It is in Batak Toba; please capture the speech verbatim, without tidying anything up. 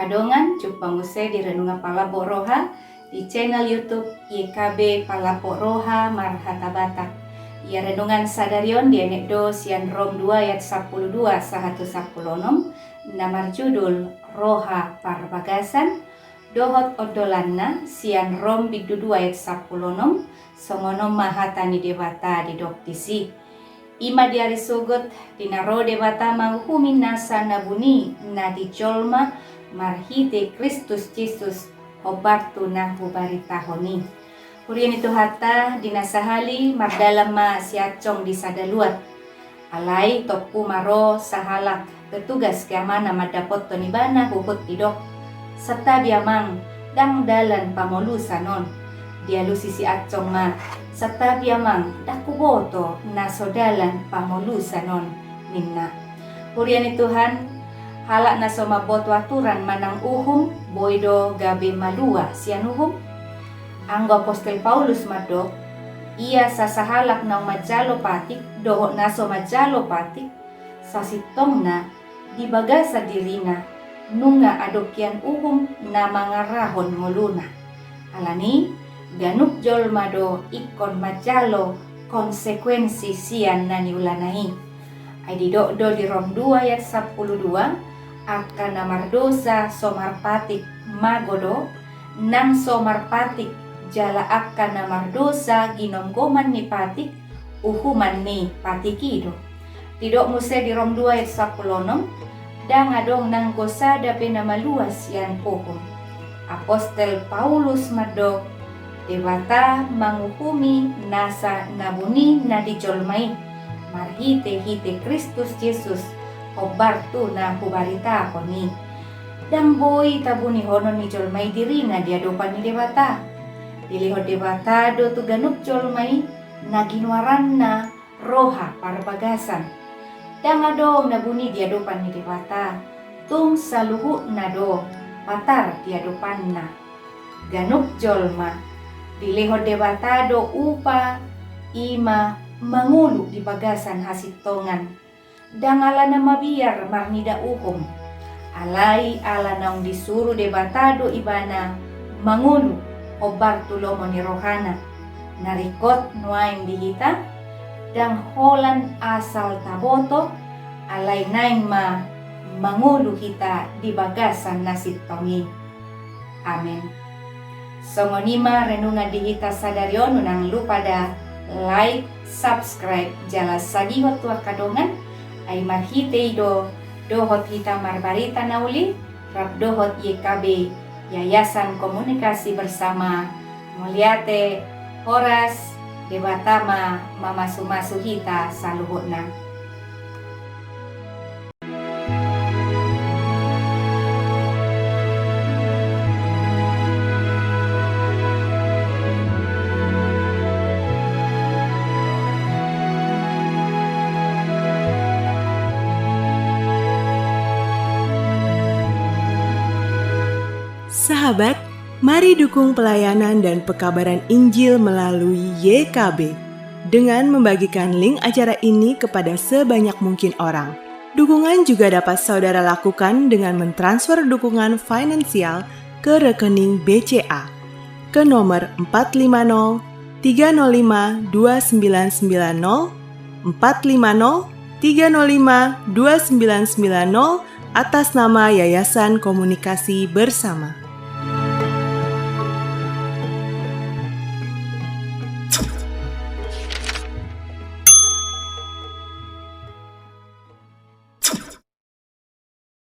Dongan, jumpa muse di Renungan Palambok Roha di channel YouTube Y K B Palambok Roha Marhata Batak. Ia renungan sadari on dienet do sian Rom dua ayat sampulu dua sahat tu sampulu onom, na marjudul Roha Parbagasan, dohot ondolanna sian Rom bindu dua ayat sampulu onom, songon on ma hata ni Debata didok disi. I ma di ari sogot, di na ro Debata manguhumi nasa na buni na di jolma marhite Kristus Jesus, hombar tu na hubaritahon i. Huria ni Tuhanta, di na sahali mardalan ma siancong di sada luat. Alai tompu ma ro sahalak petugas keamanan mandapothon ibana huhut didok, "Santabi amang, ndang dalan pamolusan on." Dialusi siancong ma, "Santabi amang, ndang huboto na so dalan pamolusan on," ninna. Huria ni Tuhan, halak na so mamboto aturan manang uhum, boi do gabe malua sian uhum? Anggo apostel Paulus mandok, ia sasahalak naung manjalo patik dohot na so manjalo patik, sasintongna di bagasan dirina nunga adong hian uhum na mangarahon ngoluna. Alani, ganup jolma do ingkon manjalo konsekuensi sian na niulana i. Ai didok do di Rom dua ayat sampulu dua, angka na mardosa so marpatik mago do, nang so marpatik jala angka na mardosa ginomgoman ni patik, uhuman ni patik i do. Didok muse di Rom dua ayat sampulu onom, ndang adong nanggo sada pe na malua sian uhum. Apostel Paulus mandok, Debata manguhumi nasa na buni na di jolma i, marhite-hite Kristus Jesus, hombar tu na hubaritahon i. Ndang boi tabunihonon ni jolma i dirina di adopan ni Debata. Dilehon Debata do tu ganup jolma i na ginoaranna roha parbagasan. Ndang adong na buni di adopan ni Debata, tung saluhutna do patar di adopanna. Ganup jolma, dilehon Debata do upa, i ma mangolu di bagasan hasintongan. Ndang ala na mabiar marnida uhum, alai ala naung disuru Debata do ibana mangolu hombar tu lomo ni rohana. Na ringkot nuaeng di hita, ndang holan asal taboto, alai naeng ma mangolu hita di bagasan na sintong i. Amen. Songon i ma renungan di hita sadari on, unang lupa da like, subscribe, jala sagihon tu angka dongan, ai marhite i do dohot hita marbarita na uli, rap dohot Y K B, Yayasan Komunikasi Bersama. Mauliate, horas, Debata ma mamasu-masu hita saluhutna. Sahabat, mari dukung pelayanan dan pekabaran Injil melalui Y K B dengan membagikan link acara ini kepada sebanyak mungkin orang. Dukungan juga dapat saudara lakukan dengan mentransfer dukungan finansial ke rekening B C A ke nomor empat lima nol tiga nol lima dua sembilan sembilan nol, empat lima nol tiga nol lima dua sembilan sembilan nol, atas nama Yayasan Komunikasi Bersama.